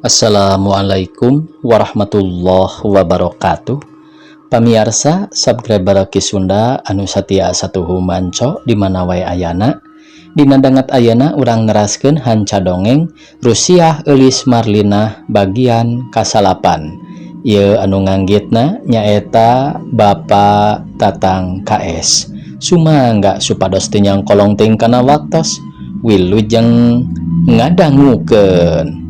Assalamualaikum warahmatullahi wabarakatuh. Pamiarsa subscriber Ki Sunda anu satia satuhu manco di mana wae ayana. Dina danget ayana urang neraskeun hanca dongeng Rusiah Eulis Marlinah bagian kasalapan. Ieu anu nganggitna nyaeta Bapak Tatang KS. Sumangga supados teu nyangkolong teuing kana waktos. Wilujeng ngadangukeun.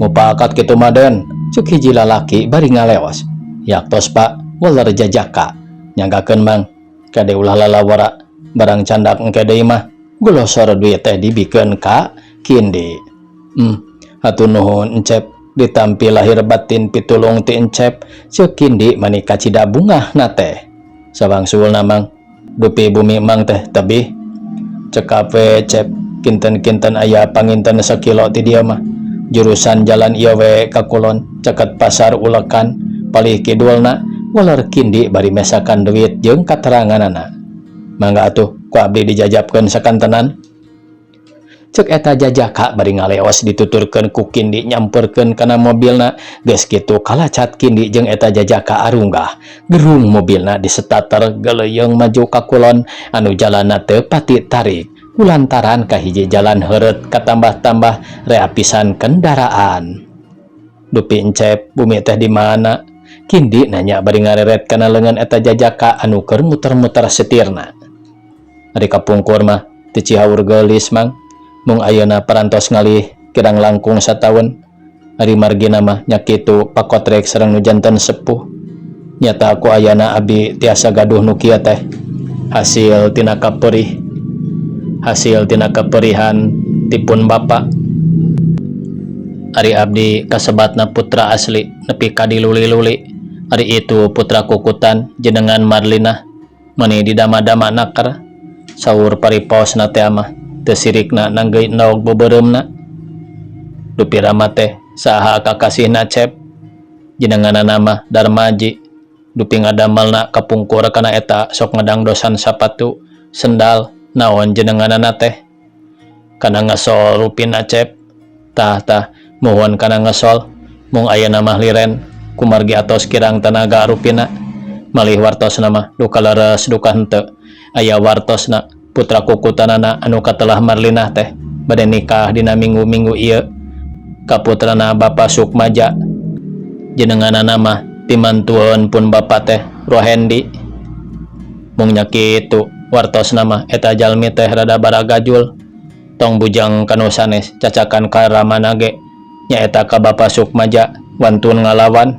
"Mupakat kitu mah, Den," cuk hiji lalaki bari ngaleos. "Yaktos, Pak," waler jajaka. "Nyanggakeun, Mang, kade ulah lalawara, barang candak engke deui mah." Golosor duit teh dibikeun ka Kindi. Hatur nuhun, Encep, ditampi lahir batin pitulung ti Encep," ceuk Kindi mani kacida bungahna teh. "Sawangsulna, Mang. Dupi bumi Mang teh tebih? Cekap we, Cep, kinten-kinten aya panginten sakilo ti dieu mah. Jurusan jalan ieu we ka kulon, caket pasar ulekan palih kidulna," waler Kindi bari mesakan duit jeung kateranganana. "Mangga atuh, ku abdi dijajapkeun sakantenan," cek eta jajaka bari ngaleos dituturkeun ku Kindi nyamperkeun kana mobilna. Geus kitu kalacat Kindi jeung eta jajaka arunggah. Gerung mobilna disetater geleyeung maju ka kulon anu jalanna teu pati tarik kulantaran kahiji jalan heureut katambah-tambah rea pisan kendaraan. "Dupi Encep bumi teh di mana?" Kindi nanya bari ngareret kana leungeun eta jajaka anu keur muter-muter setirna. "Ari kapungkur mah ti Cihaur Geulis, Mang, mung ayeuna parantos ngalih kirang langkung sataun. Ari margina mah nya kitu, pakotrek sareng nu janten sepuh. Nyata ku ayana abi tiasa gaduh nu kieu teh hasil tina kaperih, hasil tina keperihan tipun Bapak. Ari abdi kasebatna putra asli nepi ka diluli-luli. Ari itu putra kukutan jenengan Marlinah meni didama-dama naker. Saur paripaosna teh mah teu sirikna nanggeuy endog beubeuremna." "Dupi Rama teh saha kakasihna, Cep?" "Jenenganana mah Darmaji. Dupi ngadamelna kapungkur kana eta sok ngadangdosan sapatu sendal. Naon jenenganana teh?" "Kana ngesol rupina, Cep." "Tah tah, muhun kana ngesol. Mung ayeuna mah liren kumargi atos kirang tanaga rupina. Malih wartosna mah duka leres duka henteu. Aya wartosna putra kukutanana anu katelah Marlinah teh bade nikah dina minggu-minggu ieu ka putrana Bapak Sukmaja. Jenenganana mah timantueun pun Bapak teh Rohendi. Mung nya kitu, wartosna mah eta jalmi teh rada baragajul. Tong bujang kanu sanes, cacakan ka ramana ge, nyaeta ka Bapak Sukmaja, wantun ngalawan.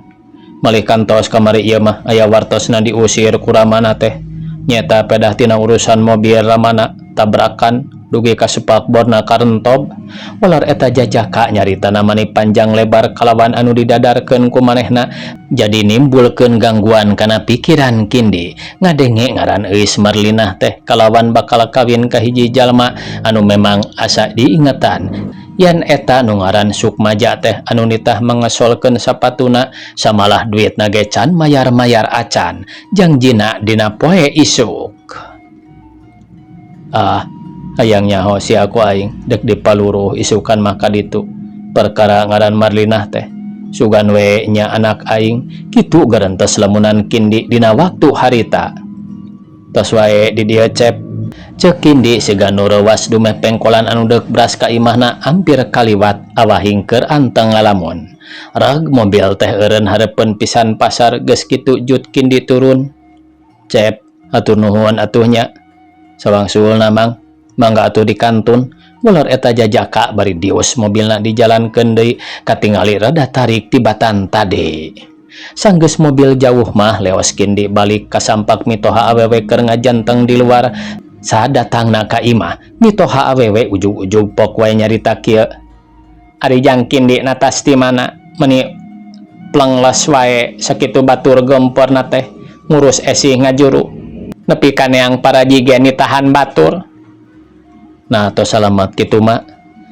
Malih kantos kamari ieu mah aya wartosna diusir ku ramana teh, nyaeta pedah tina urusan mobil ramana tabrakan dugi ka spakborna karentob," waler eta jajaka nyaritana mani panjang lebar kalawan anu didadarkeun ku manehna jadi nimbulkeun gangguan kana pikiran Kindi. Ngadenge ngaran Euis Marlinah teh kalawan bakal kawin ka hiji jalma anu memang asa diingetan yan eta nu ngaran Sukmaja teh anu nitah mengesolkeun sapatuna, samalah duitna ge can mayar-mayar acan, jangjina dina poe isuk. "Ah, hayang nyaho sia ku aing dek dipaluruh isukan mah kaditu perkara ngaran Marlinah teh. Sugan we nya anak aing," kitu garentes lamunan Kindi dina waktu harita. "Tos wae di dieu, Cep," ceuk Kindi siga nu reuwas dumeh pengkolan anu deuk bras ka imahna ampir kaliwat awahing keur anteng ngalamun. Reg mobil teh eureun hareupeun pisan pasar. Geus kitu jut Kindi turun. "Cep, hatur nuhun atuh nya." "Sawangsulna, Mang. Mangga atuh dikantun," waler eta jajaka bari dius mobilna dijalankeun deui katingali rada tarik tibatan tadi. Sanggeus mobil jauh mah leos Kindi balik ka sampak mitoha awewe keur ngajanteng di luar. Sadatangna ka imah, mitoha awewe ujug-ujug pok wae nyarita kieu, "Ari jang Kindi natas ti mana meni plengles wae sakitu batur gemporna teh ngurus esih ngajuru nepi ka neang paraji ge nitahan batur. Nah, tos salamet kitu mah?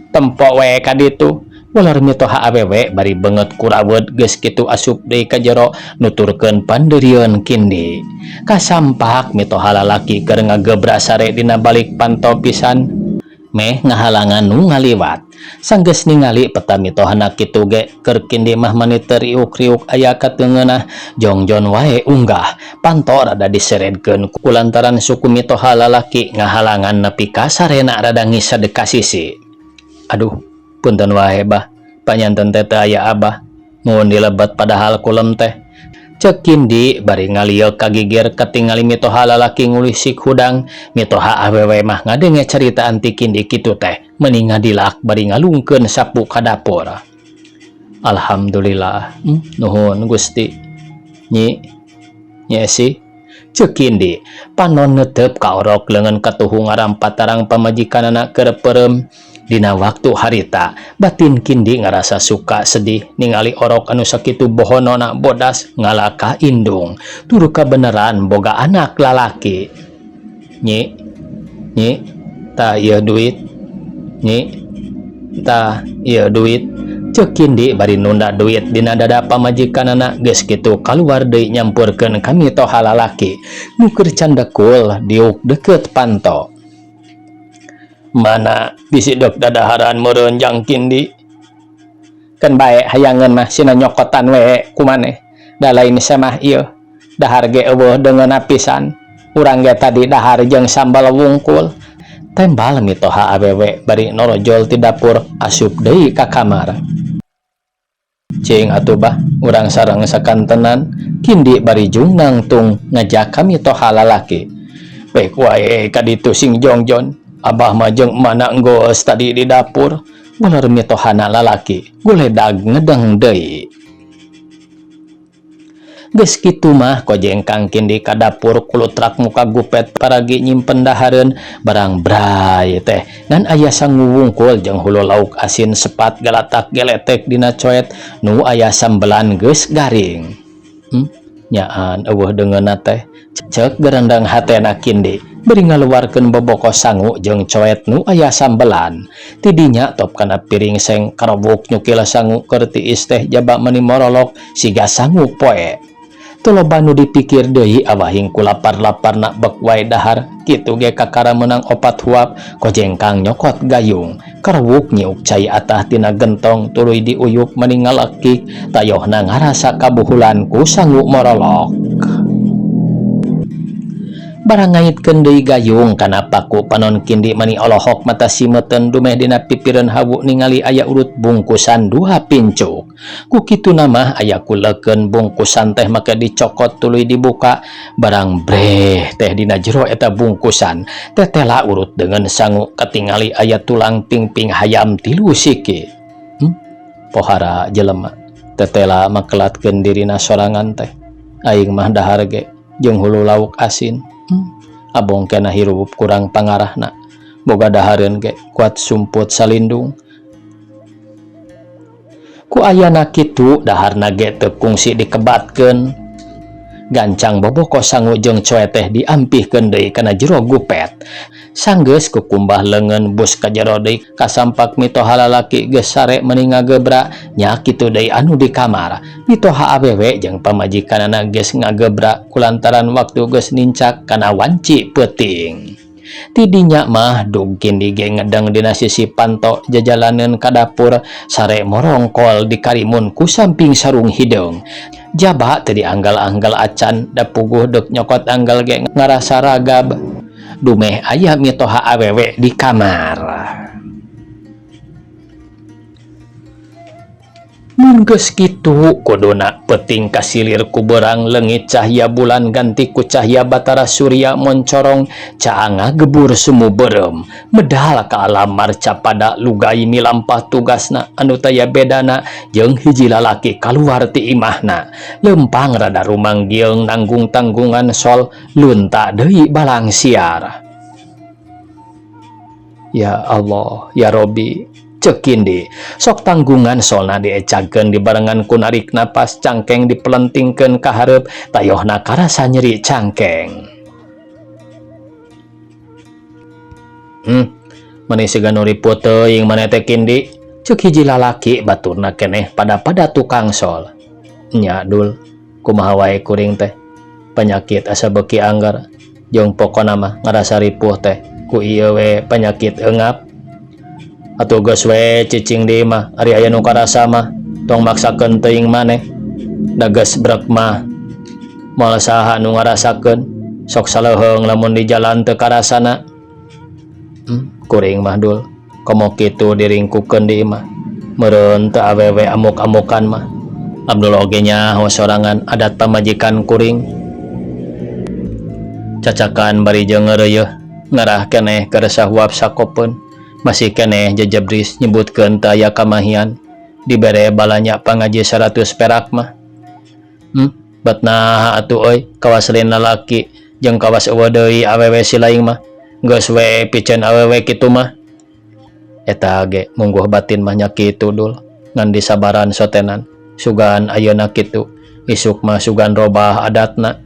Tempo we ka ditu," waler mitoha awewe bari beungeut kurawet. Geus kitu asup deui ka jero nuturkeun pandeurieun Kindi. Kasampak mitoha lalaki keur ngagebra sare dina balik panto pisan meh ngahalangan nu ngaliwat. Sanggeus ningali peta mitohana kitu ge keur Kindi mah mani teu riuk-riuk aya kateungeunah jongjon wae unggah panto rada diseredkeun kulantaran suku mitoha lalaki ngahalangan nepi ka sarena rada ngised ka sisi. Aduh, punten wae bah, panyanten teh teu aya abah mun dilebet padahal kulem teh. Cek Kindi bari ngalieuk ka gigir katingali mitoha lalaki ngulisik hudang. Mitoha awewe mah ngadenge caritaan ti Kindi kitu teh meni ngadilak bari ngalungkeun sapu ka dapur. Alhamdulillah, nuhun Gusti. Nyi, Nyi Esi, cek Kindi panon neuteup ka orok leungeun katuhu ngarampat tarang pamajikanana keur peureum. Dina waktu harita, batin Kindi ngarasa suka sedih ningali orok anu sakitu bohonona bodas ngalaka indung tur kabeneran boga anak lalaki. Nyi, nyi, tah ieu duit. Nyi, tah ieu duit. Cek Kindi bari nunda duit dina dada pamajikanana geus kitu kaluar deui nyampurkeun ka mitoha lalaki nu keur candekul diuk deukeut panto. Mana bisi deuk dadaharan meureun jang Kindi. Keun bae hayangeun mah sina nyokotan we ku maneh. Da lain semah ieu dahar ge eueuh deungeunna pisan. Urang ge tadi dahar jeung sambal wungkul. Tembal mitoha awewe bari norojol ti dapur asup deui ka kamar. Cing atuh bah, urang sareng sakantenan. Kindi bari jungnangtung ngajak ka mitoha lalaki. Baik wae ka ditu sing jongjon. Abah mah jeung mana enggeus tadi di dapur. Ular mitohana lalaki guledag ngedeng deui. Geus kitu mah kojengkang Kindi ka dapur kulutrak muka gupet paragi nyimpen dahareun barang bray teh ngan aya sangu wungkul jeung hulu lauk asin sepat galatak geletek dina coet nu aya sambelan geus garing. Nyaan eueuh deungeunna teh cek gerendeng hatena Kindi bari ngaluarkeun boboko sangu jeung coet nu aya sambelan. Ti dinya top kana piring seng karobok nyukil sangu keur tiis teh jaba meni morolok siga sangu poe. Teu loba nu dipikir deui awahing ku lapar-laparna bek wae dahar kitu ge kakara meunang opat huap kojengkang nyokot gayung karowuk nyiuk cai atah tina gentong tuluy diuyup meni ngalekik tayohna ngarasa kabuhulan ku sangu morolok. Barang ngaitkeun deui gayung kana paku panon Kindi mani olohok mata simeuten dumeh dina pipireun hawu ningali aya urut bungkusan dua pincuk. Ku kituna mah aya kulekeun bungkusan teh make dicokot tuluy dibuka barang breh teh dina jero eta bungkusan tetela urut dengan sangu katingali aya tulang pingping hayam 3 siki. Pohara jelema tetela makelatkeun dirina sorangan teh aing mah dahar ge jeung hulu lauk asin. Abong kena hirup kurang pangarahna boga dahareun ge kuat sumput salindung. Ku ayana kitu daharna ge teu kungsi dikebatkeun. Gancang boboko sangu jeung coet teh diampihkeun deui kana jero gupet. Sanggeus kukumbah leungeun bus ka jero deui kasampak mitoha lalaki geus sare meni ngagebra nya kitu deui anu di kamar. Mitoha awewe jeung pamajikanana geus ngagebra kulantaran waktu geus nincak kana wanci peuting. Ti dinya mah dug Kindi ge ngedeng dina sisi panto jajalaneun ka dapur sare morongkol di karimun ku samping sarung hideung. Jaba teu dianggal-anggal acan da puguh deuk nyokot anggal ge ngarasa ragab. Dumeh aya mitoha awewe di kamar. Mun geus kitu kuduna peuting kasilir ku beurang leungit cahya bulan ganti ku cahya batara surya moncorong caang ngagebur sumu beureum medal ka alam marcapada lugai milampah tugasna anu taya bedana jeung hiji lalaki kaluar ti imahna lempang rada rumanggiung nanggung tanggungan sol lunta deui balang siar. Ya Allah ya Robbi cek Kindi sok tanggungan solna diecagkeun dibarengan ku narik napas cangkeng dipelentingkeun ka hareup tayohna karasa nyeri cangkeng. Meni siga nu riput teuing maneh teh Kindi cek hiji lalaki baturna keneh pada-pada tukang sol. Nya dul kumaha wae kuring teh penyakit asa beuki anggar jeung pokona mah ngarasa ripuh teh ku ieu we penyakit eungap. Atuh geus we cicing di imah, ari aya nu karasa mah tong maksakeun teuing maneh. Da geus brek mah moal saha nu ngarasakeun, sok saleuheung lamun di jalan teu karasana. Kuring mah dul, komo kitu diringkukeun di imah. Meureun teu awewe amuk-amukan mah. Abdul oge nyaho sorangan adat pamajikan kuring. Cacakan bari jeung ngeureuyeun ngarah keneh keur sahuap sakopeun. Masih keneh jejebris nyebutkeun teu aya kamahian dibere balanja pangaji 100 perak mah. Bet naha atuh euy kawas lain lalaki jeung kawas eueuh deui awewe si laing mah. Geus we piceun awewe kitu mah. Eta ge mungguh batin mah nya kitu dul, ngan disabaran sotenan. Sugan ayeuna kitu, isuk mah sugan robah adatna.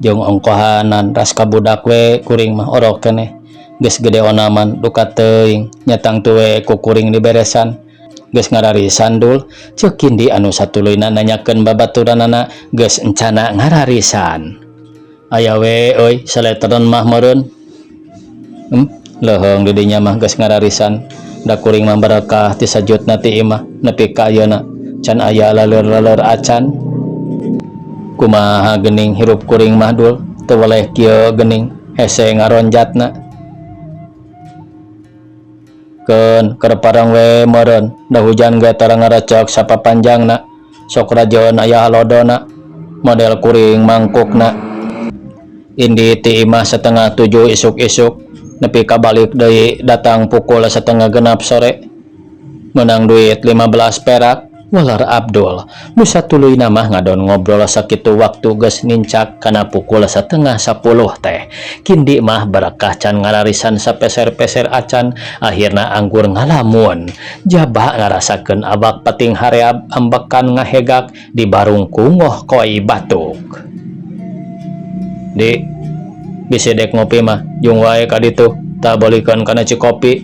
Jeung ongkohanan ras ka budak we kuring mah orok keneh. Geus gede onaman duka teuing nya tangtu we ku kuring diberesan. Geus ngararisan dul, ceuk Kindi anu satuluyna nanyakeun babaturanana geus encana ngararisan. Aya we euy saletron mah meureun. Leuheung di dinya mah geus ngararisan. Da kuring mah barakah ti sajutna ti imah nepi ka ayeuna can aya laleur-laleur acan. Kumaha geuning hirup kuring mah dul, teu weleh kieu geuning hese ngaronjatna. Keun keur parang we meureun, da hujan ge tara ngarecek sapapanjangna. Sok rajeun aya halodona, model kuring mangkukna. Indi ti imah 6.30 isuk-isuk, nepi ka balik deui datang pukul 5.30 sore. Meunang duit 15 perak, walar Abdul. Nu satuluyna mah ngadon ngobrol sakitu waktu geus nincak kana pukul 9.30 teh. Kindi mah barakah can ngararisan sapeser-peser acan, akhirna anggur ngalamun. Jaba ngarasakeun awak pating hareab ambekan ngahegak di barung kungoh koi batuk. Di, bisi dek ngopi mah, jung wae ka ditu, tah beulikeun kana cikopi.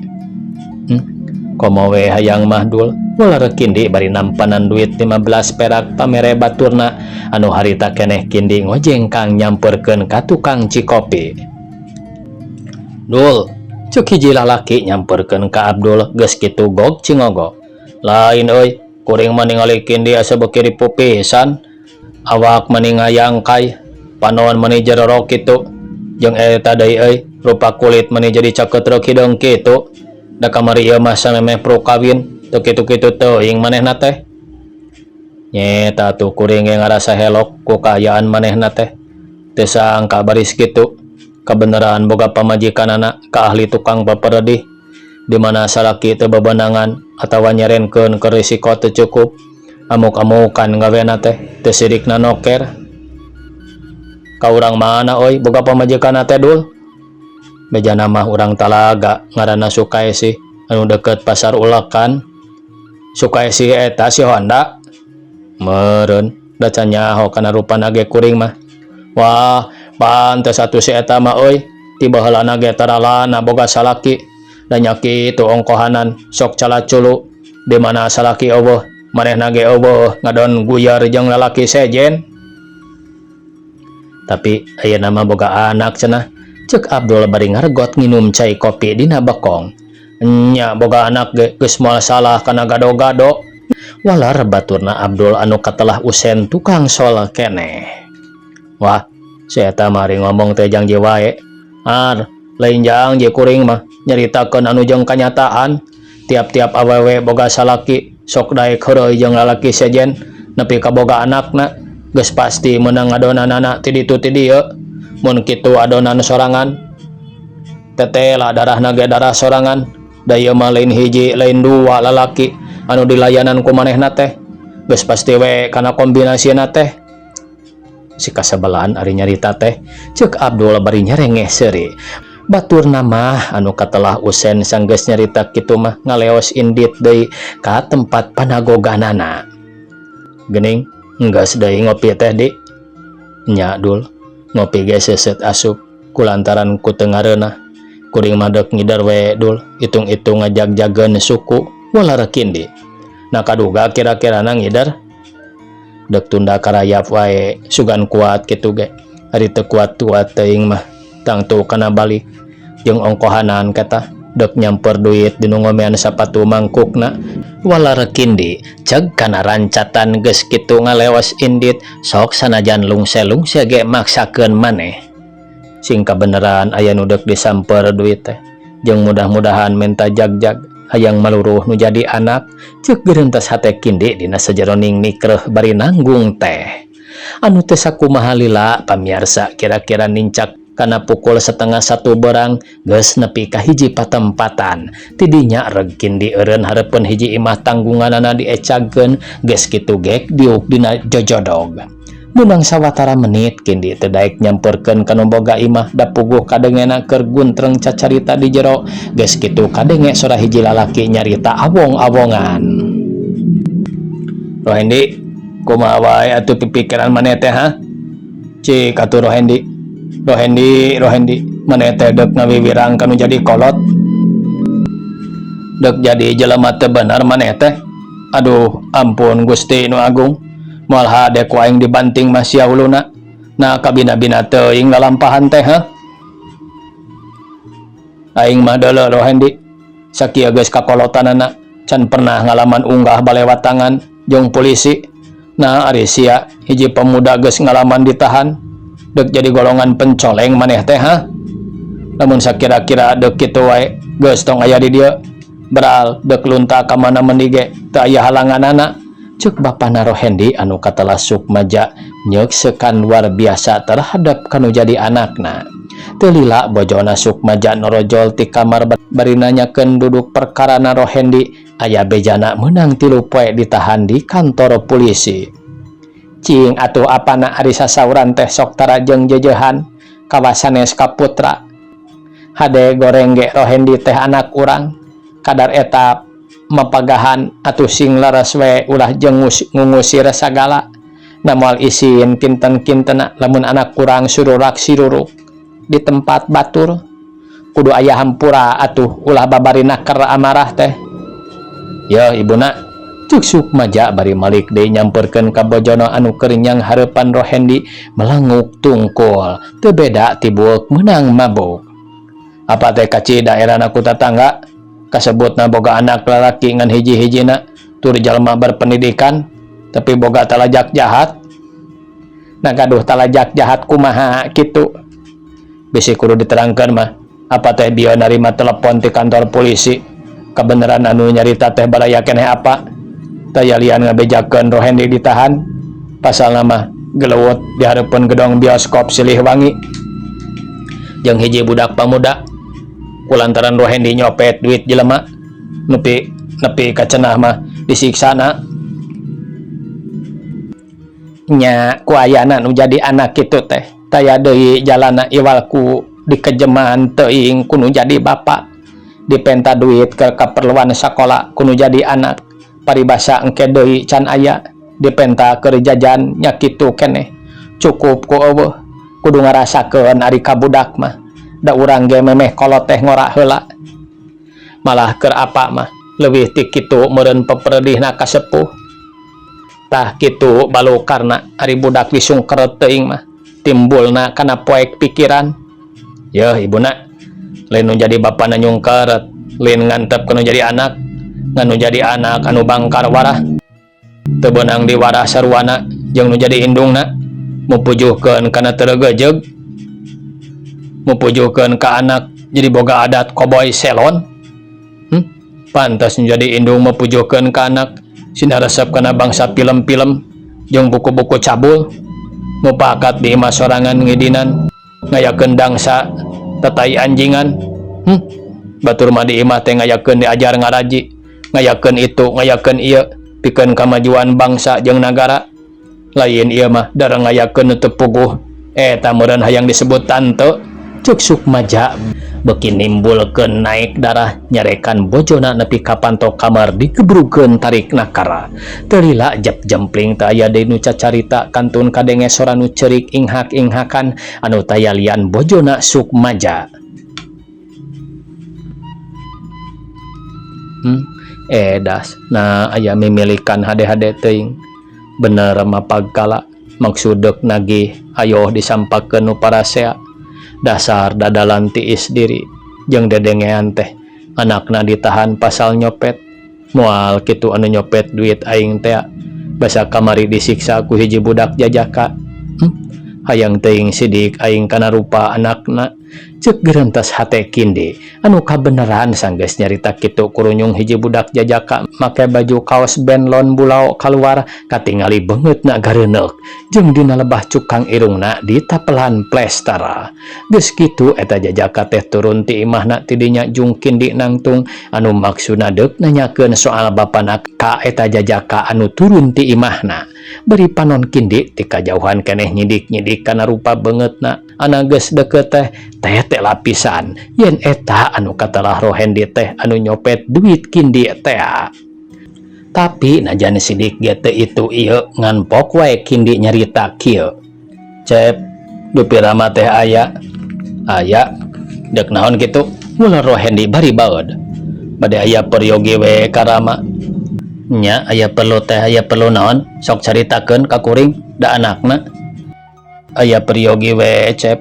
Komo we hayang mah dul, walar Kindi bari nampanan duit 15 perak pamere baturna anu harita keneh Kindi ngojengkang nyamperkeun ka tukang cikopi. Dul, ceuk hiji lalaki nyamperkeun ka Abdul geus kitu gog cingogo. Lain euy, kuring mah ningali Kindi asa beuki ripuh pisan. Awak mani ngayangkay, panon mani jerorok kitu. Jeung eta deui euy, rupa kulit mani jadi caket reuk hideung kitu. Da kamari ieu mah samemeh pruk kawin, teu kitu-kitu teuing manehna teh. Nyeta atuh kuring ge ngarasa helok ku kaayaan manehna teh. Teu sangka baris kitu. Kabeneran boga pamajikanana ka ahli tukang paperedih, di mana salaki teu bebenangan atawa nyerenkeun keur risiko teu cukup. Amuk-amukan gawena teh, teu sirikna noker. Ka urang mana euy boga pamajikanna teh dul? Bejana mah urang Talaga ngaranna Sukaesih anu deukeut pasar Ulekan. Sukaesih eta si Honda? Meureun da can nyaho kana rupana ge kuring mah. Wah, pantes atuh si eta mah euy, ti baheulana ge taralana boga salaki. Da nya kitu ongkohanan sok calaculu, di mana salaki eueuh, manehna ge eueuh ngadon guyar jeung lalaki sejen. Tapi ayeuna mah boga anak cenah, ceuk Abdul bari ngaregot nginum cai kopi dina bekong. Nya boga anak ge geus moal salah kana gado-gado. Walar baturna Abdul anu katelah usen tukang sol keneh. Wah, si eta mah ari ngomong teh jangji wae. Ar, lain jangji kuring mah nyaritakeun anu jeung kanyataan. Tiap-tiap awewe boga salaki sok daek heureuy jeung lalaki sejen nepi ka boga anakna geus pasti meunang ngadonanana ti ditu ti dieu. Mun kitu adonan sorangan tetela darahna ge darah sorangan. Da ieu mah lain hiji lain dua lalaki anu dilayanan ku manehna teh, geus pasti we kana kombinasina teh. Si kasebelan ari nyarita teh, ceuk Abdul bari nyerengeh seuri. Baturna mah anu katelah usen sanggeus nyarita kitu mah ngaleos indit deui ka tempat panagoganana. Geuning enggeus deui ngopi teh di? Nya dul, ngopi ge seuseut asup kulantaran ku teu ngareunah. Kuring mah deuk ngider we dul, itung-itung ngajag-jagkeun suku, walar Kindi. Nah kaduga kira-kirana ngider? Deuk tunda karayap wae sugan kuat kitu ge. Ari teu kuat-kuat teuing mah tangtu kana balik. Jeung ongkohanan kata Dek nyamper duit dinu ngomean sapatu mangkukna walar kindi ceg kana rancatan geus kitu ngalewas indit sok sanajan lungse-lungse ge maksakeun maneh sing kabeneran aya nu deuk disamper duit teh jeung mudah-mudahan menta jagjag hayang maluruh nu jadi anak ceuk geurentes hate kindi dina sajeroning nikreuh bari nanggung teh anu teu sakumaha lila pamiarsa kira-kira nincak kana pukul setengah satu berang geus nepi ka hiji patempatan tidinya reg kindi eureun hareupeun hiji imah tanggunganana diecagkeun geus kitu gek diuk dina jojodog meunang sawatara menit kindi teu daek nyamperkeun ka nu boga imah da puguh kadengena keur guntreng cacarita di jero geus kitu kadenge sora hiji lalaki nyarita awong-awongan. Rohendi kumaha wae atuh pipikiran maneh teh ha cik atuh Rohendi Rohendi Rohendi maneh teh deuk ngawiwirang kanu jadi kolot deuk jadi jelema teu bener maneh teh aduh ampun Gusti nu agung moal hade ku aing dibanting mah sia huluna nah kabina-bina teuing lalampahan teh ha aing mah deuleu Rohendi sakieu geus kakolotanana can pernah ngalaman unggah balewat tangan jeung polisi nah ari sia hiji pemuda geus ngalaman ditahan deuk jadi golongan pencoleng maneh teh ha lamun sakira-kira deuk kitu wae geus tong aya di dieu beral deuk lunta ka mana mendi ge teu aya halanganana ceuk bapana Rohendi anu katelah Sukmaja nyeuksekan luar biasa terhadap kanu jadi anakna. Teu lila bojona Sukmaja norojol ti kamar bari nanyakeun duduk perkarana Rohendi aya bejana meunang 3 poe ditahan di kantor polisi. Cing atuh apana ari sasauran teh sok tara jeung jeujeuhan kawas sanes ka putra. Hade goreng ge Rohendi teh anak urang kadar eta mapagahan atuh sing leres we ulah jeung ngungusir sagala na moal isin kinten-kintena lamun anak urang sururak siruruk di tempat batur kudu aya hampura atuh ulah babari naker amarah teh yeuh ibuna cuk Sukmaja bari malik deui nyamperkeun ka bojona anu keur nyang hareupan Rohendi melanguk tungkul teu beda ti bueuk meunang mabuk apa teh kaci daerahna ku tatangga kasebutna boga anak lalaki ngan hiji-hijina tur jalma berpendidikan tapi boga talajak jahat nah gaduh talajak jahat kumaha kitu bisi kudu diterangkeun mah apa teh bieu narima telepon ti kantor polisi kebenaran anu nyarita teh baraya keneh apa taya lian ngabejakeun Rohendi ditahan pasalna mah gelewut di hareupeun gedong bioskop Silihwangi jeung hiji budak pamuda kulantaran Rohendi nyopet duit jelema nepi nepi kacenah mah disiksana nya ku ayana nu jadi anak kitu teh taya deui jalana iwal ku dikejeman teuing ku nu jadi bapa dipenta duit ke kaperluan sakola ku nu jadi anak paribasa engke deui can aya dipenta keur jajan nya kitu keneh cukup ku eueuh kudu ngarasakeun ari ka budak mah da urang ge memeh kolot teh ngora heula malah keur apa mah leuwih ti kitu meureun peperedihna ka sepuh tah kitu balukarna ari budak disungkeret teuing mah timbulna kana poek pikiran yeuh ibuna lain nu jadi bapana nyungkeret lain ngantep kanu jadi anak ngan nu jadi anak anu bangkar warah teu beunang diwarah saruana jeung nu jadi indungna mupujuhkeun kana teu regejeug mupujuhkeun ka anak jadi boga adat koboy selon pantas jadi indung mupujuhkeun ka anak sina resep kana bangsa film-film jeung buku-buku cabul mupakat di imah sorangan ngidinan ngayakeun dangsa tatai anjingan batur mah di imah teh ngayakeun diajar ngaraji ngayakeun itu ngayakeun ieu pikeun kamajuan bangsa jeung nagara lain ieu mah dara ngayakeun nu teu puguh eta meureun hayang disebut tante cuk Sukmaja beuki nimbulkeun naik darah nyarekan bojona nepi ka panto kamar digebrugeun tarik nakara teu lila jep jempling teu aya deui nu cacarita kantun kadenge sora nu ceurik inghak-inghakan anu taya lian bojona Sukmaja. Edas nah aya mimilikan hade-hade teuing bener mapagkala maksud deuk nagih ayoh disampakeun nu parasea dasar dadalan tiis diri jeung dedengean teh Anakna ditahan pasal nyopet. Moal kitu anu nyopet duit aing tea. Basa kamari disiksa ku hiji budak jajaka. Hayang teuing sidik aing kana rupa anakna. Ceuk gerentas hate Kindi anu kabeneran sanggeus nyarita kitu kurunyung hiji budak jajaka make baju kaos benlon bulao kaluar katingali beungeutna gareuneuk jeung dina lebah cukang irungna ditapelan plestara. Geus kitu eta jajaka teh turun ti imahna tidinya jung Kindi nangtung anu maksudna deuk nanyakeun soal bapana ka eta jajaka anu turun ti imahna. Bari panon Kindi ti kajauhan keneh nyidik-nyidik kana rupa beungeutna ana geus deukeut teh teh lapisan yen eta anu katelah Rohendi teh anu nyopet duit Kindi tea. Tapi najan sidik ge teu itu ieu ngan pok wae Kindi nyarita kieu. Cep, dupi Rama teh aya. Aya, deuk naon kitu? Nguler Rohendi bari baeud. Bade aya peryogi we ka Rama. Nya aya perlu teh aya perlu naon? Sok caritakeun ka kuring da anakna. Aya peryogi we, Cep.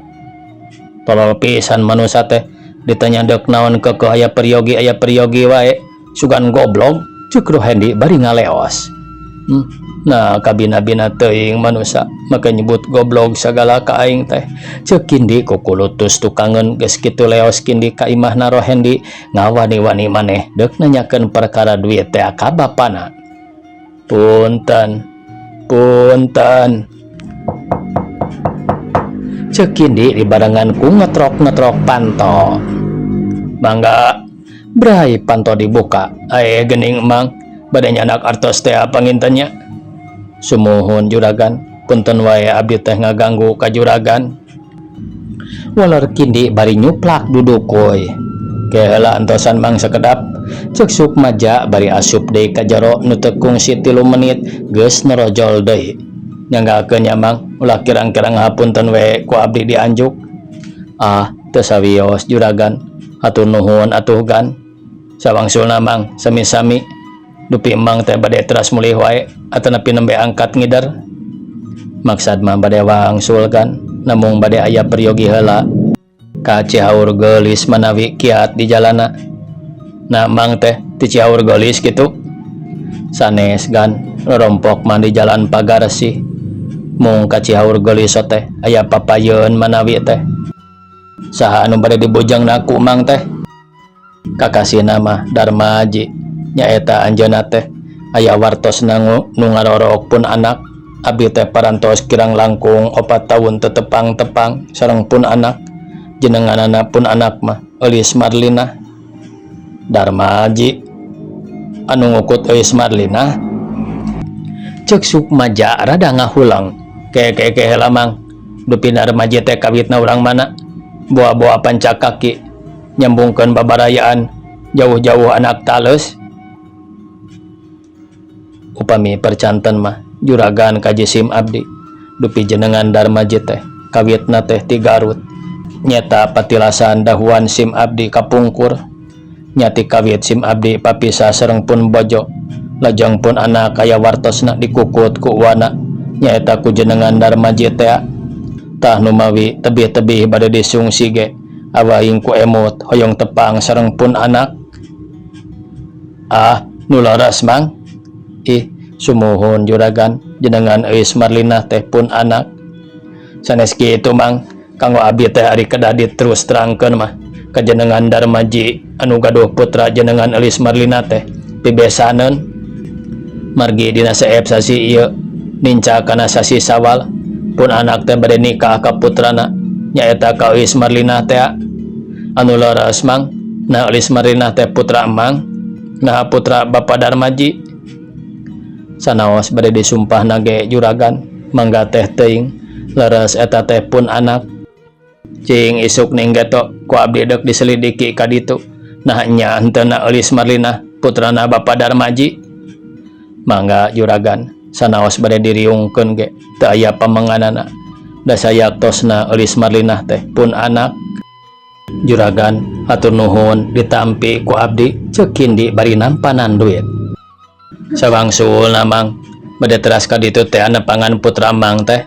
Tolol pisan manusa teh ditanya deuk naon keukeuh aya peryogi wae. Sugan goblok, ceuk Rohendi bari ngaleos. Nah kabina-bina teuing manusa make nyebut goblok sagala ka aing teh. Ceuk Kindi kukulutus tukangeun. Geus kitu leos Kindi ka imahna Rohendi ngawani-wani maneh deuk nanyakeun perkara duit teh ka bapana. Punten, punten. Ceuk Kindi dibarengan ku ngetrok-ngetrok panto. Mangga. Bray panto dibuka. Ae geuning Mang, bade nyandak artos teh panginten nya. Sumuhun juragan, punten wae abdi teh ngaganggu ka juragan. Waler Kindi bari nyuplak dudukuy. Ke heula antosan Mang sakedap. Ceuk Sukmaja bari asup deui ka jero nu teu kungsi 3 menit geus nerojol deui. Nyanggakeun nya Mang, ulah kirang-kirang hapunten we ku abdi dianjuk. Ah, teu sawios juragan. Hatur nuhun atuh gan. Sawangsulna Mang, sami-sami. Dupi Mang teh bade teras mulih wae atanapi nembe angkat ngider. Maksad mah bade wangsul kan, namung bade aya peryogi heula. Ka Cihaur Geulis manawi kiat di jalana. Nah Mang teh ti Cihaur Geulis kitu. Sanes gan, rorompok mah di jalan Pagarsih. Mung ka Cihaur Geulis teh aya papayeun manawi teh. Saha anu bade dibujangna ku Mang teh? Kakasihna mah Darmaji. Nyaeta anjeunna teh aya wartosna nu ngarorok pun anak. Abdi teh parantos kirang langkung 4 taun teu tepang-tepang sareng pun anak. Jenenganana pun anak mah Eulis Marlina. Darmaji anu ngukut Eulis Marlina? Ceuk Sukmaja rada ngahulang. Ke ke ke heula Mang. Dupi Darmaji teh kawitna urang mana? Boa-boa pancak kaki nyambungkeun babarayaan jauh-jauh anak tales. Upami percanten mah juragan kajisim abdi. Dupi jenengan Darmaji teh kawitna teh ti Garut. Nyeta patilasan dahuan sim abdi kapungkur. Nyati kawit sim abdi papisah sareng pun bojo. Lajeng pun anak aya wartosna dikukut ku uwana. Nyaeta ku jenengan Darmaji tea. Tah numawi tebih-tebih bade disungsi ge awahing ku emut hoyong tepang sareng pun anak. Ah, nu leres Mang. Ih, sumuhun juragan, jenengan Euis Marlina teh pun anak. Sanes kitu Mang, kanggo abdi teh ari kedah diterus terangkeun mah. Kajenengan Darmaji anu gaduh putra jenengan Eulis Marlina teh pibesaneun. Margi dina seep sasi ieu ninca kana sasi Sawal pun anak teh bade nikah ka putrana nyaeta ka Euis Marlina teh. Anu leres Mang, nah Eulis Marlina teh putra Mang, nah putra Bapak Darmaji. Sanaos bade disumpahna ge juragan, mangga teh teuing leres eta teh pun anak. Cing isuk ning geto ku abdi deuk diselidiki ka ditu. Nah nya henteu na Eulis Marlina putrana Bapak Darmaji. Mangga juragan, sanaos bade diriungkeun ge teu aya pamenganana. Da sayaktosna Eulis Marlina teh pun anak. Juragan hatur nuhun ditampi ku abdi, ceuk Kindi bari nampanan duit. Sawangsulna Mang, bade teras ka ditu teh nepangan putra Mang teh.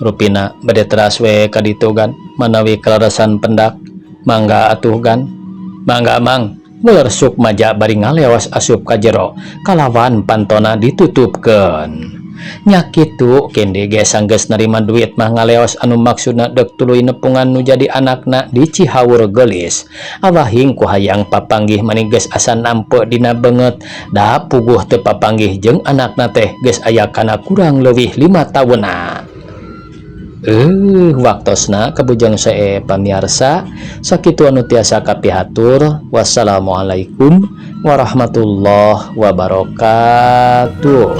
Rupina bade teras we ka ditu gan, manawi kaleresan pendak. Mangga atuh gan. Mangga Mang. Muler Sukmaja bari ngaleos asup ka jero kalawan pantona ditutupkeun. Nya kitu Kindi ge sanggeus narima duit mah ngaleos anu maksudna deuk tuluy nepungan nu jadi anakna di Cihaur Geulis. Awahing ku hayang papanggih mani geus asa nampe dina beungeut da puguh teu papanggih jeung anakna teh geus aya kana kurang leuwih 5 taunan. Waktosna kabujang sae pamiarsa, sakitu anu tiasa kapihatur. Wassalamualaikum warahmatullahi wabarakatuh.